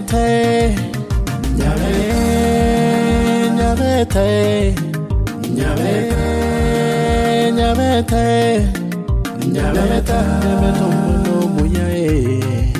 Nyabete, Nyabete, Nyabete, Nyabete, Nyabete, Nyabete, Nyabete omwana omuya eh.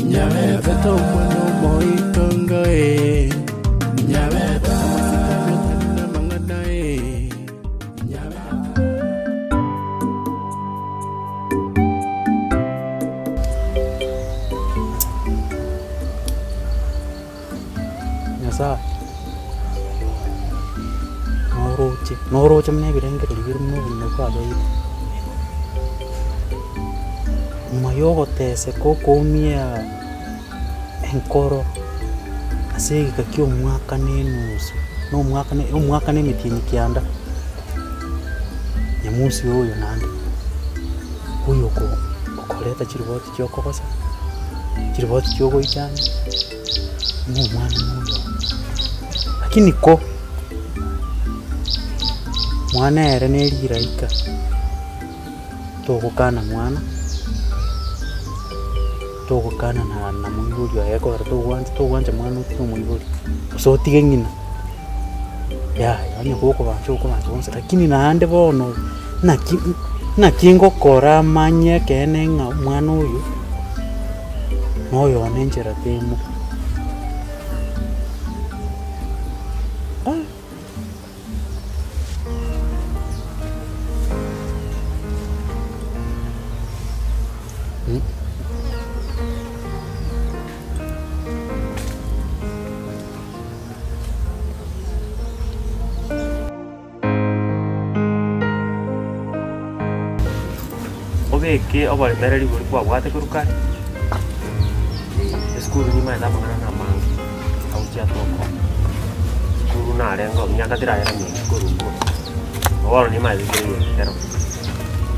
Nyabete omwana omoitongo eh. Nyabete amasikani otari namang'ana eh. Nyabete. Nyasae, noroche, noroche buna ebirengererio bire buna obogima bwabeire. Nyuma ya ogoteseka okoumia enkoro ase egeka kia omwaka na enusu, na omwaka na omwaka na emetienyi kianda, nyamusi oyo naende, oyo oko okoreta chiripoti chia okogosa, chiripoti chia ogoichania, ng'a omwana noyo one. Lakini ko, mwana ere na eriraika, togokana mwana, togokana na na moibori oye ekogera togwancha togwancha mwana otige omoibori, gose otige ng'ina, yaya onye gokobancha okobancha bonsi lakini naende bono naki naki ngokora manye ekeene ng'a omwana oyo, noyone enchera temo. Obeke oboremereri boria kwabwate korwa kare, esukuru nimaete amang'ana namange agochia tokora. Esukuru narenge emiaka terarera minto korwa okwo, bono nimaete kera egento kero.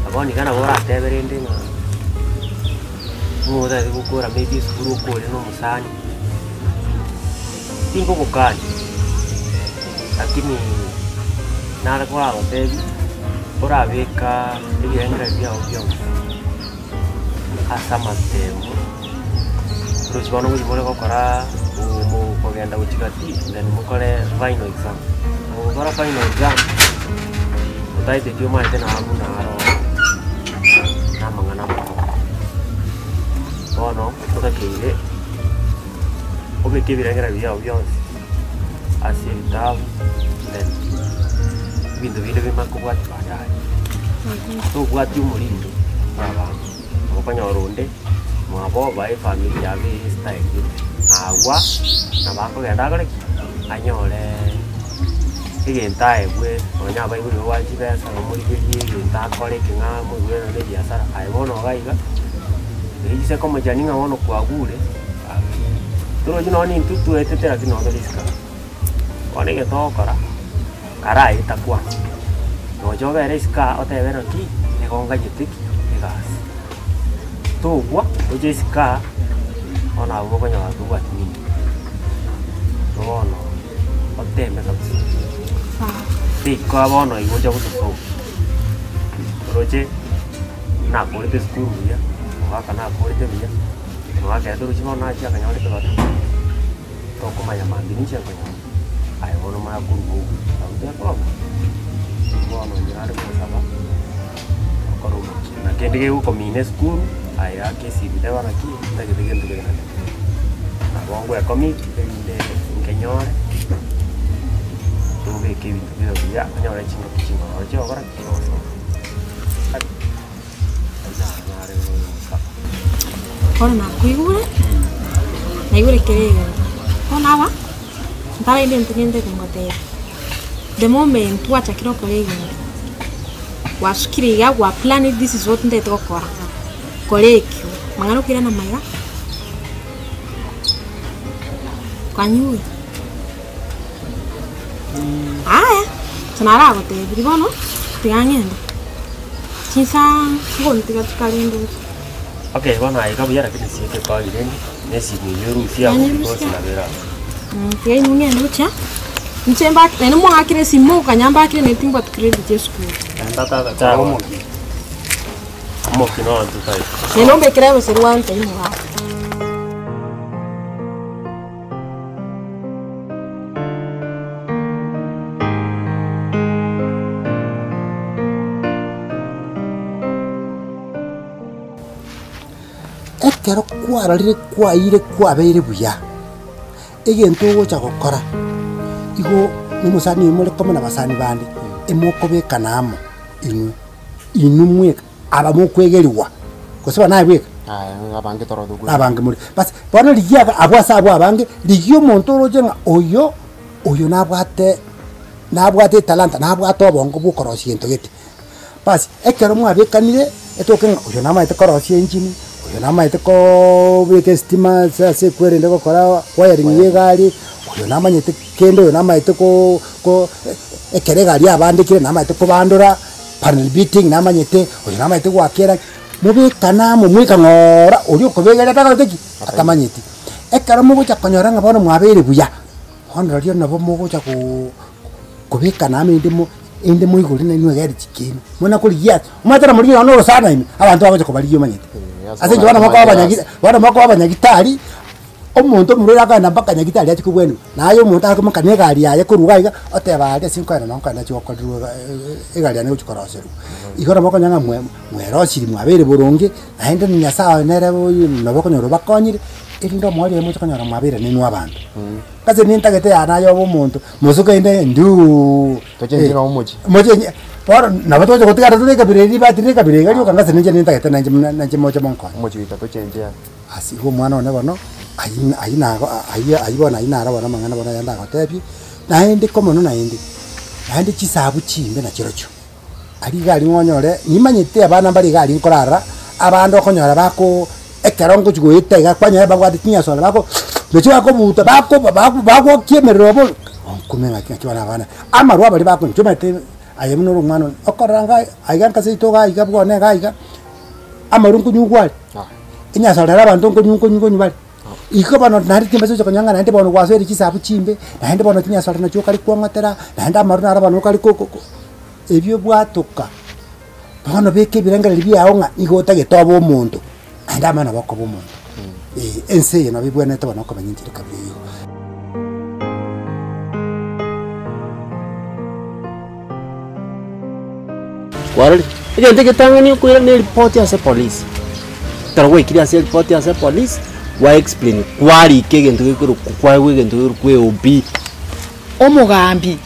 Na bono iga nabo oratebe rende ng'a ng'o otagete gokora maybe esukuru okore na omosani, tingogokania lakini nare koragotebie orabeka ebirengererio biago bionsi ase amatemo, oroche bono ngochia more gokora kogenda gochia gati then mokore final exam. Mogokora final exam, otaeteti omanyete naro buna aro na amang'ana amakong'u. Bono otakeire obeke ebirengererio biago bionsi ase ebitabu then ebinto binde bimanye kobwatia baadaye. Tobwati omorindo bwa abanto, nabo okonyora onde mwabo obae efamiri yabo eye estyle gete, agwo nabo akogenda akore ki? Anyore egento aegwe nonya abaibori babwate chibesa bamorigerie egento akore ekeng'ao moigwere nonye na ebiasara, aye bono iga iga, eise komochani ng'a bono kwagure, gaki torochi nonye na intwe twetete lakini nonye tore isiko aa. Bono egento ogokora, karaeta kwanza, nocha obere isiko aa otebe naki, nigo nganyete ki? Egasi. Togwa oche isiko aa, bono abwo okonyora tobwati nini, bono oteme kabisa. Riko bono igo ocha gotosoma, oroche nakorete esukuru buya, omogaka nakorete buya, omogaka ere torochi bono nachia akanyora ekebago, tokomanya mambia ninche nkonyora, aye bono omanye korwa obo, abwo tekoroma, bono inche nare kogosaba, okore omokia. Na kende gegokomina esukuru, aye aka esimu teba naki, ntagete gento geke na geke. Nabo ngoecommit erinde nkenyore, tobeke ebinto bibe buya, onyore chingaki ching'ororo chiogokora ki? Chiogosoma. Ayio naro nare gosaba. Bono nakoigure, naigure kera egento. Bono aba, ntaraenda egento gentete ngotebia, the moment gwachakire gokora egento, gwasukire iga gwa plan this is what ntagete gokora, kora ekio, mang'ana okoirana magega, kwanyure. Aya, inche naragotebirie bono, tiga ng'ende, chinsa ngontiga chikarende gose. Okay, bono aye iga buya lakini siete kwagire rende, na esimi eywo orusie abwo because Nanyerusia. nabo erabe. Tiga inwe ng'ende gochia, inche mbake naende mwang'akera esimi mogokanya mbakire naende timbwati credit ya esukuru. Enda tata kora omokia. Omokia noro totaete. Naende ombekere ebese rwante ime igaa. Ekero kwarorire kwaiyire kwabeire buya, egento ogocha gokora, igo na omosani oyo more komo na abasani bande, emokobekana amo inwe, inwe mweka aba mokoegeriwa, gose banaye bweka? Aye abange toro tokoigwa. Abange more. Bas bono rigia iga abwo ase abwo abange, rigia omonto oroche ng'a oyo, oyo nabwate nabwate etalanta, nabwate obongo bwa okorosia gento gete. Bas ekero mwabekanire, etoke ng'a oyo namaete korosia engine, oyo namaete koobeka estima ase ase ekwerende gokora wiring ya egari, oyo namanyete kende, oyo namaete koo ko ekero egari yabandekire namaete kobandora, panel beating namanyete, oyo namaete goaka erangi, mobekane amo mweka ng'oora oria okobegeria atakorete ki? Atamanyeti. Ekero mogocha konyora ng'a bono mwabeire buya, bono rirorio nabo mogocha koo kobekana amo erinde mo erinde moigore nainwe egari chikenu. Muna korigia ase, omanyete namorigia nonye na orosana ime, abanto bagocha kobarigia omanyete. Ase eng'encho bono mokoba abanyagi bono mokoba abanyagitari, omonto omorwaire akogenda mpaka nyagitari achie kobweniwa, naye omonto akoimoka na egari yaye korwa iga iga, oteba aria ase nkoenda noo nkoenda achie gokorerwa iga egari yane egochi koroserwa. Igo nabo okonyora ng'a mwe mwerosirie mwabeire boronge, naende na nyasaye oyo nere oyo nabo okonyora obakonyire, erinde omoerio oye moche konyora mwabeire nainwe abanto. Ase nintagete yane aye obe omonto, mosuke inde nduuuu. Tochenche noo omochie. Mochenye, bono nabo togocha gotigara tore ekabira eri ribati rire ekabira iga rioka ng'a ase ninche nintagete nainche muna nainche moche monkonye. Omochie goika tochenche aa. Ase igo omwana one bono, ayio ayio nago ayio ayio bono ayio naro bono amang'ana bono aya ndagotebie, naende komono naende, naende chisabu chimbe nachirochio. Aria iga aria ng'onyore, nimanyete abana mbare iga aria nkorara, abande okonyora bakoo ekero ngochi goeta iga kwanyora babwate chinyasore bako nachi bakobuta bakoba bago bagokia emerero obo, nkume ng'aki ng'aki bono abana, amarwa baria bakonywa nchomanyete aye buna ore omwana one, okorora nga aiga nka seito iga aiga bwane iga aiga, amarwa nkonyugwa are, enyasore ere abanto nkonywa nkonywa nkonywa bare. Igo bono naende chimbesa ocha konyora ng'a naende bono gwasoire chisabu chimbe, naende bono chinyasore nachio okare kwang'otera, naende amarwa naro bono okare ko ko ko ebio bwatoka. Bono beka ebirengererio biago ng'a nigo otagete obe omonto, naende amang'ana nabo okoba omonto. Eh, ense eye nabo ebwenerete bono okomenya enchera kabira eyio. Kwarorire? Egento egetang'ani okoira na eripoti ase epolisi. Ekero gwaikire ase eripoti ase epolisi, gwa explain, kwarika egento gekorokwa kwaegwa egento gekorokwa AOB. Omogambi,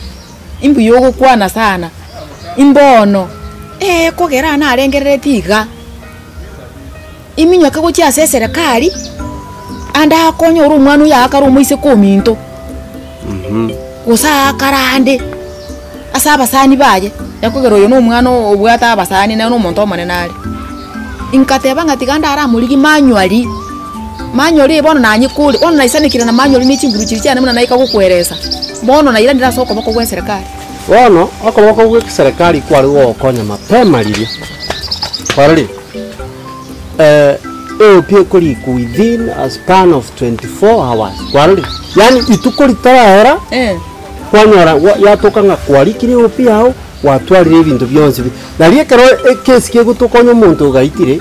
imbuya ogokwana sana, imbono, eh kogera narengereretie iga, iminyoke gochia ase eserekari, ande akonyore omwana oyo akare omoiseke ominto, gose aakare ande, ase abasani baye, ekogera oyo na omwana obwate abasani nere na omonto omonene are. Nkateba ng'a tiga ndaramorigie manually, manually bono nanyekore, bono naisanekire na manually na echinguru chiria chiane buna naika gokoeresa, bono nairanire ase okoboko gwa eserekari. Bono okoboko gwa eserekari kware gogokonya mapema riria, kwarorire? AOP ekorikwa within a span of 24 hours, kwarorire? Yaani rituko ritarahera, kwanyora yatoka ng'a kwarikire AOP yao, gwatwarire ebinto bionsi pi. Nario ekero ekesi kegotoka onye omonto ogaitire,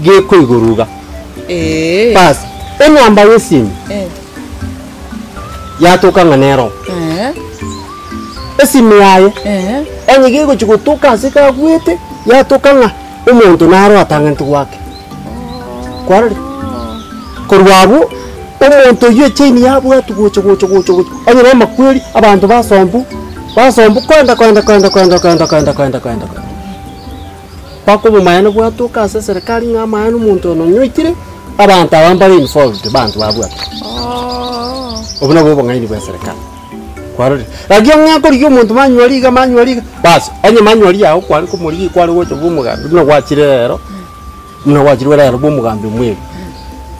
gekoigorwa iga. Bas, enamba ya esimi, yatoka ng'a nero. Esimi yaye, onye gegochia gotoka ase kagwete, yatoka ng'a omonto naro atang'anete goaka. Kwarorire? Korwa abwo, omonto oyio echain yabwatwa gocha gocha gocha gocha, onye na amakweri, abanto basombu, basombu koenda koenda koenda koenda koenda koenda koenda koenda koenda. Mpaka obomaene bwatoka ase eserekari ng'a amaene omonto oyo nonye oitire, abanto aba mbare involved, abanto babwatwa. Obwo nabwo obong'aini bwa eserekari. Kwarorire? Lakini ong'e korigia omonto manywa riga manywa riga, bas, onye manywa riago kware komorigia kware gocha bwa omogambi buna gwachire rero, buna gwachirwe rero bwa omogambi omweri,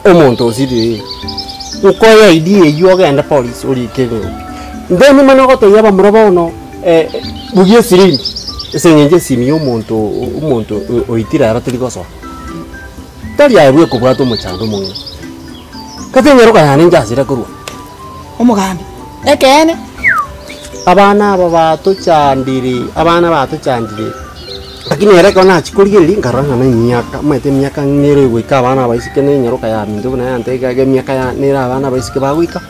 omonto osirire okoe ID eywo ogende polisi orike eng'oki. Then mani ogotebia abamura bono bugia esiringi, ase eng'encho esimi ya omonto omonto oitire aro teri gosoa. Tari aye bweka obwate omochando omong'ina, gose enyaroka yane inche asire korwa. Omogambi, Ekeene. Abana aba batochandire, abana batochandire, lakini ere ekero nachia korigereria nkarora ng'a na emiaka, omanyete emiaka nere egoika abana abaiseke na enyaroka ya minto buna yantebia ekiagera emiaka ya nere abana abaiseke bagoika,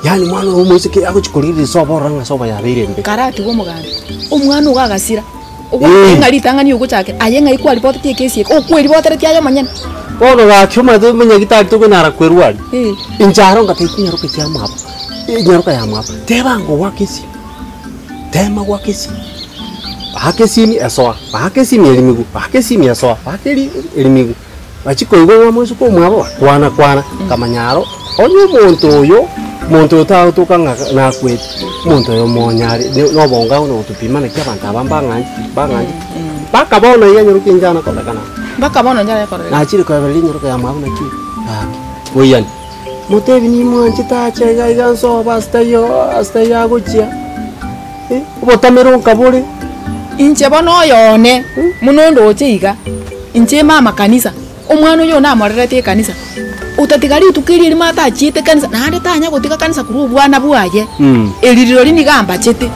yaani omwana oyo omoiseke agochia korigereria sobo orore ng'a sobo yabeire embe. Karatigwe omogambi, omwana ogo agasira. Ogoteba ng'a ritang'ani ogochakera, aye ng'ai kwaripotetie ekesi eke, okweriboteretie aye omonyene. Bono gaki omanyete omonyagitari tokonyara kwerwaria. Eh. Inche aro ngatebia chinyaroka chiamwabo, enyaroka yamwabo, teba ngogoaka esimi, tema goaka esimi, baaka esimi esoa, baaka esimi erimigu, baaka esimi esoa, baaka eri erimigu. Bachia koigwa ng'a moiseke omwabo bakwana kwana, nkamanya aro, onye omonto oyo, omonto oyo tagotoka ng'a nakwete, omonto oyo omonyare ne nobongo agwo na gotupima naki abanto aba mbang'ancheti mbang'ancheti. Mpaka bono iga nyaroke inche ana korekana. Mpaka bono inche are korekana. Nachire koebereria nyaroke ya mwabo naki gaki, boiyani. Motebi nimwanchete ache iga iga nsobo ase taiyo ase taiyo agochia, eh, obotamero nka bore. Inche bono oyone, buna ondoche iga, inche mama kanisa, omwana oyo namorerete ekanisa, otatiga rituko erio erimo atachiete kanisa, naende tanya gotiga kanisa korwa obwana bwaye, eri rirorio nigo ambachete.